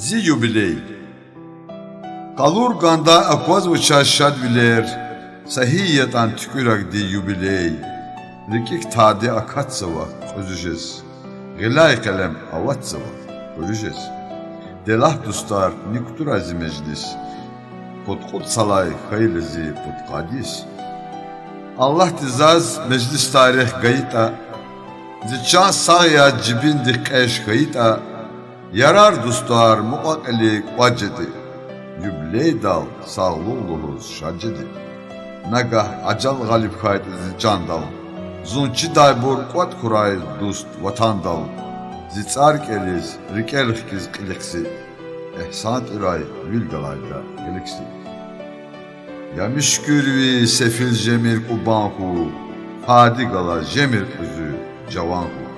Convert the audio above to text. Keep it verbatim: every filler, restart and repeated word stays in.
Зи юбилей. Къалур кӀандай аквазва чаз шадвилер, са гьи ятӀан туькӀуьраргди юбилей. РикӀик тади акатзава кьуьзуь жез, гъиляй къелем аватзава кьуьруь жез. Деллагь, дустар, ни кутурай зи межлис, кьудкъуд йисалай хьайила зи пудкъад йис. Аллагьди заз межлис тарих гайитӀа, зи чан сагъ яз жибиндихъ кьеж хьайитӀа, ярар, дустар, мукьва-кьили кӀватӀ жеди, юбилейдал сагълугъ лугьуз шад жеди. Нагагь ажал гъалиб хьайитӀа зи чандал, зун чидайбур кӀватӀ хьурай, дуст, ватандал. Зи цӀар кӀелиз, рикӀел хкиз кьилихъ зи, игьсан тӀуьрай вил галайда гъилик зи. Я муьшкуьр ви сефил жемир Кубан хьухь, фади галаз жемир кьуьзуь жаван хьухь.